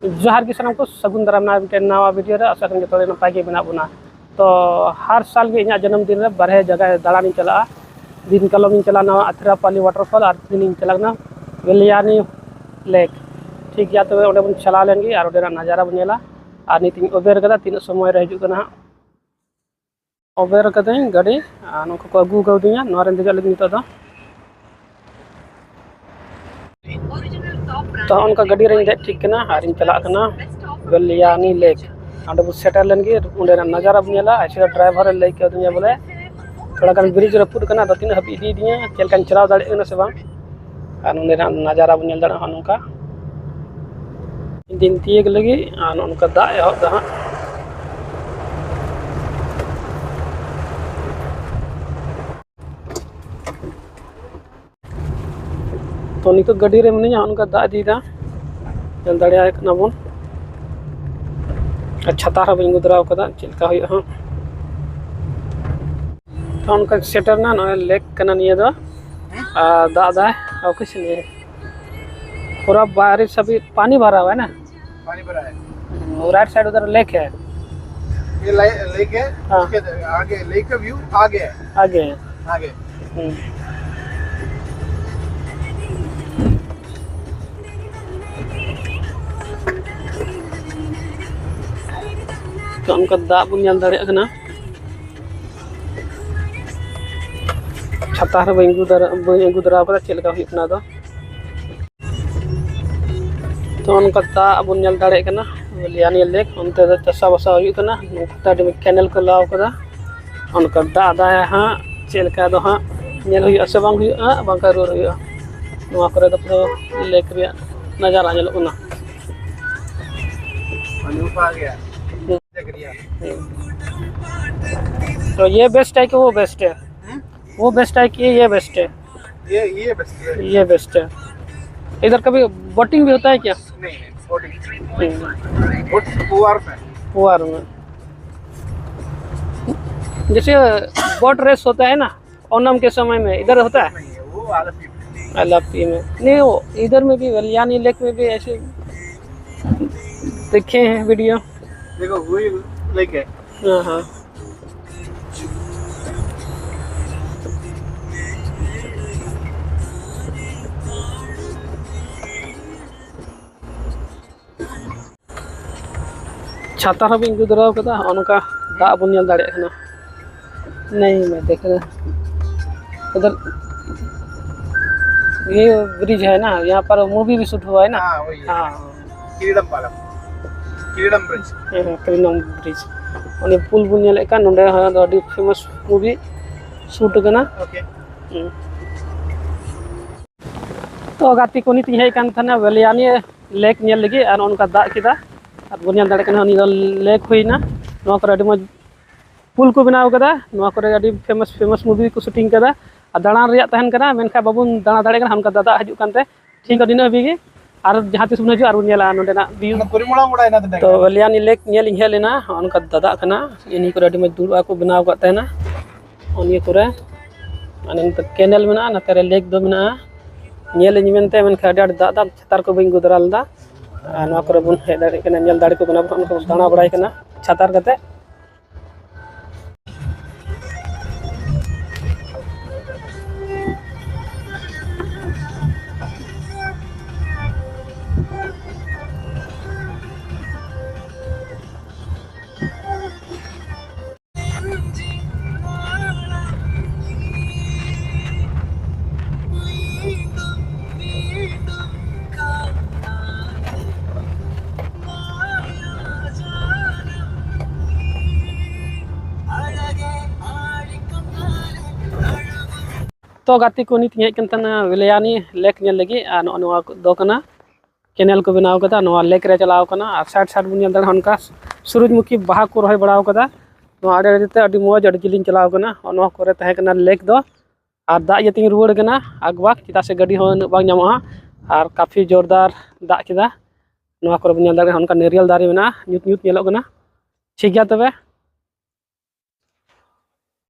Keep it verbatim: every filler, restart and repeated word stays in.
ᱡᱚᱦᱟᱨ ᱜᱮ ᱥᱟᱱᱟᱢ ᱠᱚ, ᱥᱟᱹᱜᱩᱱ ᱫᱟᱨᱟᱢ ᱱᱟᱣᱟ ᱢᱤᱫᱴᱮᱱ ᱱᱟᱣᱟ ᱵᱷᱤᱰᱤᱭᱳ ᱨᱮ᱾ ᱟᱥᱟ ᱠᱚᱨᱮ ᱡᱚᱛᱚ ᱦᱚᱲ ᱱᱟᱯᱟᱭ ᱜᱮ ᱢᱮᱱᱟᱜ ᱵᱚᱱᱟ᱾ ᱛᱚ ᱦᱟᱨ ᱥᱟᱞ ᱜᱮ ᱤᱧᱟᱹᱜ ᱡᱚᱱᱚᱢ ᱫᱤᱱ ᱨᱮ ᱵᱟᱨᱦᱮ ᱡᱟᱭᱜᱟ ᱫᱟᱬᱟᱱᱤᱧ ᱪᱟᱞᱟᱜᱼᱟ᱾ ᱫᱤᱱ ᱠᱟᱞᱚᱢᱤᱧ ᱪᱟᱞᱟᱜᱼᱟ ᱱᱟᱣᱟ ᱟᱛᱷᱨᱟᱯᱟᱞᱤ ᱣᱟᱴᱟᱨᱯᱷᱚᱞ ᱟᱨ ᱛᱤᱦᱤᱧᱤᱧ ᱪᱟᱞᱟᱜ ᱠᱟᱱᱟ ᱵᱮᱞᱤᱭᱟᱱᱤ ᱞᱮᱠ᱾ ᱴᱷᱤᱠ ᱜᱮᱭᱟ, ᱛᱚᱵᱮ ᱚᱸᱰᱮ ᱵᱚᱱ ᱪᱟᱞᱟᱣ ᱞᱮᱱ ᱜᱮ ᱟᱨ ᱚᱸᱰᱮᱱᱟᱜ ᱱᱟᱡᱟᱨᱟ ᱵᱚᱱ ᱧᱮᱞᱟ᱾ ᱟᱨ ᱱᱤᱛ ᱤᱧ ᱚᱵᱮᱨ ᱠᱟᱫᱟ, ᱛᱤᱱᱟᱹᱜ ᱥᱚᱢᱚᱭ ᱨᱮ ᱦᱤᱡᱩᱜ ᱠᱟᱱᱟ ᱦᱟᱸᱜ᱾ ᱚᱵᱮᱨ ᱠᱟᱹᱫᱟᱹᱧ ᱜᱟᱹᱰᱤ, ᱟᱨ ᱱᱩᱠᱩ ᱠᱚ ᱟᱹᱜᱩ ᱠᱟᱣᱫᱤᱧᱟ ᱱᱚᱣᱟ ᱨᱮᱧ ᱫᱮᱡᱚᱜ ᱞᱟᱹᱜᱤᱫ ᱱᱤᱛᱚᱜ ᱫᱚ᱾ ᱛᱚ ᱦᱚᱸᱜᱼᱚ ᱱᱚᱝᱠᱟ ᱜᱟᱹᱰᱤ ᱨᱮᱧ ᱫᱮᱡ ᱴᱷᱤᱠ ᱠᱟᱱᱟ ᱟᱨᱤᱧ ᱪᱟᱞᱟᱜ ᱠᱟᱱᱟ ᱵᱮᱞᱤᱭᱟᱱᱤ ᱞᱮᱠ᱾ ᱚᱸᱰᱮ ᱵᱚᱱ ᱥᱮᱴᱮᱨ ᱞᱮᱱ ᱜᱮ, ᱚᱸᱰᱮᱱᱟᱜ ᱱᱟᱡᱟᱨᱟ ᱵᱚᱱ ᱧᱮᱞᱟ᱾ ᱮᱠᱪᱩᱭᱮᱞᱤ ᱰᱨᱟᱭᱵᱷᱟᱨᱮ ᱞᱟᱹᱭ ᱠᱟᱣᱫᱤᱧᱟ ᱵᱚᱞᱮ ᱛᱷᱚᱲᱟ ᱜᱟᱱ ᱵᱨᱤᱡᱽ ᱨᱟᱹᱯᱩᱫ ᱠᱟᱱᱟ, ᱟᱫᱚ ᱛᱤᱱᱟᱹᱜ ᱦᱟᱹᱵᱤᱡ ᱤᱫᱤᱭᱤᱫᱤᱧᱟ, ᱪᱮᱫ ᱞᱮᱠᱟᱧ ᱪᱟᱞᱟᱣ ᱫᱟᱲᱮᱭᱟᱜ ᱠᱟᱱᱟ ᱥᱮ ᱵᱟᱝ᱾ ᱟᱨ ᱱᱚᱸᱰᱮᱱᱟᱜ ᱱᱟᱡᱟᱨᱟ ᱵᱚᱱ ᱧᱮᱞ ᱫᱟᱲᱮᱭᱟᱜᱼᱟ ᱱᱚᱜᱼᱚ ᱱᱚᱝᱠᱟ᱾ ᱤᱧ ᱫᱩᱧ ᱛᱤᱭᱟᱹᱜ ᱞᱟᱹᱜᱤᱫ ᱟᱨ ᱱᱚᱜᱼᱚ ᱱᱚᱝᱠᱟ ᱫᱟᱜ ᱮᱦᱚᱵ ᱫᱟ ᱦᱟᱸᱜ᱾ ᱛᱚ ᱱᱤᱛᱚᱜ ᱜᱟᱹᱰᱤ ᱨᱮ ᱢᱤᱱᱟᱹᱧᱟ, ᱱᱚᱜᱼᱚ ᱱᱚᱝᱠᱟ ᱫᱟᱜ ᱤᱫᱤᱭᱮᱫᱟ, ᱧᱮᱞ ᱫᱟᱲᱮᱭᱟᱜ ᱠᱟᱱᱟ ᱵᱚᱱ᱾ ᱟᱨ ᱪᱷᱟᱛᱟ ᱦᱚᱸ ᱵᱟᱹᱧ ᱟᱹᱜᱩ ᱫᱟᱨᱟᱣ ᱠᱟᱫᱟ, ᱪᱮᱫ ᱞᱮᱠᱟ ᱦᱩᱭᱩᱜᱼᱟ ᱦᱟᱸᱜ᱾ ᱛᱚ ᱚᱱᱠᱟ ᱥᱮᱴᱮᱨ ᱱᱟ, ᱱᱚᱜᱼᱚᱭ ᱞᱮᱠ ᱠᱟᱱᱟ ᱱᱤᱭᱟᱹ ᱫᱚ᱾ ᱟᱨ ᱫᱟᱜ ᱫᱟᱭ, ᱚᱠᱟ ᱥᱮᱫ ᱯᱩᱨᱟ ᱵᱟᱨᱤᱥ ᱟᱵᱷᱤ ᱯᱟᱱᱤ ᱵᱷᱟᱨᱟ ᱦᱩᱭᱟ ᱱᱟ᱾ पानी भरा है। वो राइट साइड उधर लेक है। ये ले-, लेक है, हाँ। उसके आगे लेक का व्यू आगे है। आगे है। आगे। हम्म। ᱛᱚ ᱚᱱᱠᱟ ᱫᱟᱜ ᱵᱚᱱ ᱧᱮᱞ ᱫᱟᱲᱮᱭᱟᱜ ᱠᱟᱱᱟ᱾ ᱪᱷᱟᱛᱟ ᱨᱮ ᱵᱟᱹᱧ ᱟᱹᱜᱩ ᱫᱟᱨᱟ-, ᱵᱟᱹᱧ ᱟᱹᱜᱩ ᱫᱟᱨᱟᱣ ᱠᱟᱫᱟ ᱪᱮᱫ ᱞᱮᱠᱟ ᱦᱩᱭᱩᱜ ᱠᱟᱱᱟ ᱟᱫᱚ᱾ ᱛᱚ ᱱᱚᱝᱠᱟ ᱫᱟᱜ ᱵᱚᱱ ᱧᱮᱞ ᱫᱟᱲᱮᱭᱟᱜ ᱠᱟᱱᱟ, ᱞᱤᱭᱟᱱᱤᱭᱟ ᱞᱮᱠ, ᱚᱱᱛᱮ ᱫᱚ ᱪᱟᱥᱟᱵᱟᱥᱟ ᱦᱩᱭᱩᱜ ᱠᱟᱱᱟ᱾ ᱱᱚᱝᱠᱟ ᱠᱮᱱᱮᱞ ᱠᱚ ᱞᱟᱣ ᱠᱟᱫᱟ, ᱚᱱᱠᱟ ᱫᱟᱜ ᱫᱟᱭ ᱦᱟᱸᱜ, ᱪᱮᱫ ᱞᱮᱠᱟ ᱫᱚ ᱦᱟᱸᱜ ᱧᱮᱞ ᱦᱩᱭᱩᱜᱼᱟ ᱥᱮ ᱵᱟᱝ ᱦᱩᱭᱩᱜᱼᱟ, ᱵᱟᱝᱠᱷᱟᱱ ᱨᱩᱣᱟᱹᱲ ᱦᱩᱭᱩᱜᱼᱟ᱾ ᱱᱚᱣᱟ ᱠᱚᱨᱮ ᱫᱚ ᱯᱩᱨᱟᱹ ᱞᱮᱠ ᱨᱮᱭᱟᱜ ᱱᱟᱡᱟᱨᱟ ᱧᱮᱞᱚᱜ ᱠᱟᱱᱟ᱾ तो ये बेस्ट है कि वो बेस्ट है? वो बेस्ट है कि ये बेस्ट है? ये, ये बेस्ट है। ये बेस्ट है। इधर कभी बोटिंग भी होता है क्या? नहीं, नहीं, बोटिंग नहीं। हम्म। बोट पुआर में। पुआर में। जैसे बोट रेस होता है ना, ओनम के समय में इधर होता है? नहीं, वो आलपी में। आलपी में। नहीं, वो इधर में भी, वेलियानी लेक में भी ऐसे देखे हैं वीडियो। देखो, वही लेके। हाँ, हाँ। ᱪᱷᱟᱛᱟ ᱦᱚᱸ ᱵᱤᱱ ᱟᱹᱜᱩ ᱫᱚᱨᱟᱣ ᱠᱟᱫᱟ, ᱦᱚᱸᱜᱼᱚ ᱱᱚᱝᱠᱟ ᱫᱟᱜ ᱵᱚᱱ ᱧᱮᱞ ᱫᱟᱲᱮᱭᱟᱜ ᱠᱟᱱᱟ᱾ नहीं, मैं देख रहा। उधर ये ब्रिज है ना, यहाँ पर मूवी भी शूट हुआ है ना। हाँ, वही है। हाँ। किरीडम पालम, किरीडम ब्रिज। ᱦᱮᱸ, ᱦᱮᱸ, ᱠᱤᱨᱤᱰᱚᱢ ᱵᱨᱤᱡᱽ᱾ ᱚᱱᱮ ᱯᱩᱞ ᱵᱚᱱ ᱧᱮᱞᱮᱫ ᱠᱟᱱ, ᱱᱚᱸᱰᱮ ᱦᱚᱸ ᱟᱹᱰᱤ ᱯᱷᱮᱢᱟᱥ ᱢᱩᱵᱷᱤ ᱥᱩᱴ ᱠᱟᱱᱟ᱾ ᱳᱠᱮ᱾ ᱦᱩᱸ᱾ ᱛᱚ ᱜᱟᱛᱮ ᱠᱚ, ᱱᱤᱛ ᱤᱧ ᱦᱮᱡ ᱟᱠᱟᱱ ᱛᱟᱦᱮᱱᱟ ᱵᱮᱞᱤᱭᱟᱱᱤ ᱞᱮᱠ ᱧᱮᱞ ᱞᱟᱹᱜᱤᱫ, ᱟᱨ ᱱᱚᱜᱼᱚ ᱱᱚᱝᱠᱟ ᱫᱟᱜ ᱠᱮᱫᱟ, ᱟᱨ ᱵᱚᱱ ᱧᱮᱞ ᱫᱟᱲᱮᱭᱟᱜ ᱠᱟᱱᱟ ᱱᱤᱭᱟᱹ ᱫᱚ ᱞᱮᱠ ᱦᱩᱭᱱᱟ᱾ ᱱᱚᱣᱟ ᱠᱚᱨᱮ ᱟᱹᱰᱤ ᱢᱚᱡᱽ ᱯᱩᱞ ᱠᱚ ᱵᱮᱱᱟᱣ ᱠᱟᱫᱟ᱾ ᱱᱚᱣᱟ ᱠᱚᱨᱮ ᱟᱹᱰᱤ ᱯᱷᱮᱢᱟᱥ ᱯᱷᱮᱢᱟᱥ ᱢᱩᱵᱷᱤ ᱠᱚ ᱥᱩᱴᱤᱝ ᱠᱟᱫᱟ, ᱟᱨ ᱫᱟᱬᱟᱱ ᱨᱮᱭᱟᱜ ᱛᱟᱦᱮᱱ ᱠᱟᱱᱟ, ᱢᱮᱱᱠᱷᱟᱱ ᱵᱟᱵᱚᱱ ᱫᱟᱬᱟ ᱫᱟᱲᱮᱭᱟᱜ ᱠᱟᱱᱟ, ᱚᱱᱠᱟ ᱫᱟᱜ ᱦᱤᱡᱩᱜ ᱠᱟᱱᱛᱮ᱾ ᱴᱷᱤᱠ ᱜᱮᱭᱟ, ᱱᱤᱱᱟᱹᱜ ᱦᱟᱹᱵᱤᱡ ᱜᱮ, ᱟᱨ ᱡᱟᱦᱟᱸ ᱛᱤᱥ ᱵᱚᱱ ᱦᱤᱡᱩᱜᱼᱟ ᱟᱨ ᱵᱚᱱ ᱧᱮᱞᱟ ᱱᱚᱸᱰᱮᱱᱟᱜ ᱵᱷᱤᱭᱩ᱾ ᱚᱱᱟ ᱯᱚᱨᱤᱢᱚᱞᱟ ᱚᱲᱟᱜ ᱦᱮᱱᱟᱜ ᱛᱟᱞᱮ ᱛᱚ ᱠᱟᱱᱟ᱾ ᱵᱮᱞᱤᱭᱟᱱᱤ ᱞᱮᱠ ᱧᱮᱞ ᱤᱧ ᱦᱮᱡ ᱞᱮᱱᱟ, ᱚᱱᱠᱟ ᱫᱟᱫᱟᱜ ᱠᱟᱱᱟ, ᱱᱤᱭᱟᱹ ᱠᱚᱨᱮ ᱟᱹᱰᱤ ᱢᱚᱡᱽ ᱫᱩᱲᱩᱵ ᱟᱠᱚ ᱵᱮᱱᱟᱣ ᱟᱠᱟᱫ ᱛᱟᱦᱮᱱᱟ᱾ ᱱᱤᱭᱟᱹ ᱠᱚᱨᱮ ᱢᱟᱱᱮ ᱱᱚᱛᱮ ᱠᱮᱱᱮᱞ ᱢᱮᱱᱟᱜᱼᱟ, ᱱᱚᱛᱮ ᱨᱮ ᱞᱮᱠ ᱫᱚ ᱢᱮᱱᱟᱜᱼᱟ᱾ ᱧᱮᱞ ᱤᱧ ᱢᱮᱱᱛᱮ, ᱢᱮᱱᱠᱷᱟᱱ ᱟᱹᱰᱤ ᱟᱸᱴ ᱫᱟᱜ ᱫᱟᱜ ᱪᱷᱟᱛᱟᱨ ᱠᱚ ᱵᱟᱹᱧ ᱟᱹᱜᱩ ᱫᱟᱨᱟ ᱞᱮᱫᱟ᱾ ᱟᱨ ᱱᱚᱣᱟ ᱠᱚᱨᱮ ᱵᱚᱱ ᱦᱮᱡ ᱫᱟᱲᱮᱭᱟᱜ ᱠᱟᱱᱟ, ᱧᱮᱞ ᱫᱟᱲᱮ ᱠᱚ ᱠᱟᱱᱟ ᱵᱚᱱ, ᱫᱟᱬᱟ ᱵᱟᱲᱟᱭ ᱠᱟᱱᱟ ᱪᱷᱟᱛᱟᱨ ᱠᱟᱛᱮ᱾ ᱛᱚ ᱜᱟᱛᱮ ᱠᱚ, ᱱᱤᱛ ᱤᱧ ᱦᱮᱡ ᱠᱟᱱ ᱛᱟᱦᱮᱱᱟ ᱵᱮᱞᱤᱭᱟᱱᱤ ᱞᱮᱠ ᱧᱮᱞ ᱞᱟᱹᱜᱤᱫ, ᱟᱨ ᱱᱚᱜᱼᱚ ᱱᱚᱣᱟ ᱫᱚ ᱠᱟᱱᱟ ᱠᱮᱱᱮᱞ ᱠᱚ ᱵᱮᱱᱟᱣ ᱠᱟᱫᱟ᱾ ᱱᱚᱣᱟ ᱞᱮᱠ ᱨᱮ ᱪᱟᱞᱟᱣ ᱠᱟᱱᱟ, ᱟᱨ ᱥᱟᱭᱤᱰ ᱥᱟᱭᱤᱰ ᱵᱚᱱ ᱧᱮᱞ ᱫᱟᱲᱮᱭᱟᱜᱼᱟ, ᱚᱱᱠᱟ ᱥᱩᱨᱩᱡᱽᱢᱩᱠᱷᱤ ᱵᱟᱦᱟ ᱠᱚ ᱨᱚᱦᱚᱭ ᱵᱟᱲᱟᱣ ᱠᱟᱫᱟ᱾ ᱱᱚᱣᱟ ᱟᱲᱮ ᱟᱲᱮ ᱛᱮ ᱟᱹᱰᱤ ᱢᱚᱡᱽ, ᱟᱹᱰᱤ ᱡᱤᱞᱤᱧ ᱪᱟᱞᱟᱣ ᱠᱟᱱᱟ᱾ ᱱᱚᱣᱟ ᱠᱚᱨᱮ ᱛᱟᱦᱮᱸ ᱠᱟᱱᱟ ᱞᱮᱠ ᱫᱚ, ᱟᱨ ᱫᱟᱜ ᱤᱭᱟᱹᱛᱮᱧ ᱨᱩᱣᱟᱹᱲ ᱠᱟᱱᱟ ᱟᱠᱵᱟᱠ, ᱪᱮᱫᱟᱜ ᱥᱮ ᱜᱟᱹᱰᱤ ᱦᱚᱸ ᱩᱱᱟᱹᱜ ᱵᱟᱝ ᱧᱟᱢᱚᱜᱼᱟ, ᱟᱨ ᱠᱟᱯᱷᱤ ᱡᱳᱨᱫᱟᱨ ᱫᱟᱜ ᱠᱮᱫᱟ᱾ ᱱᱚᱣᱟ ᱠᱚᱨᱮ ᱵᱚᱱ ᱧᱮᱞ ᱫᱟᱲᱮᱭᱟᱜᱼᱟ, ᱚᱱᱠᱟ ᱱᱟᱹᱨᱤᱭᱟᱞ ᱫᱟᱨᱮ ᱢᱮᱱᱟᱜᱼᱟ, ᱧᱩᱛ ᱧᱩᱛ ᱧᱮᱞᱚᱜ ᱠᱟᱱᱟ᱾ ᱴᱷᱤᱠ ᱜᱮᱭᱟ ᱛᱚᱵᱮ,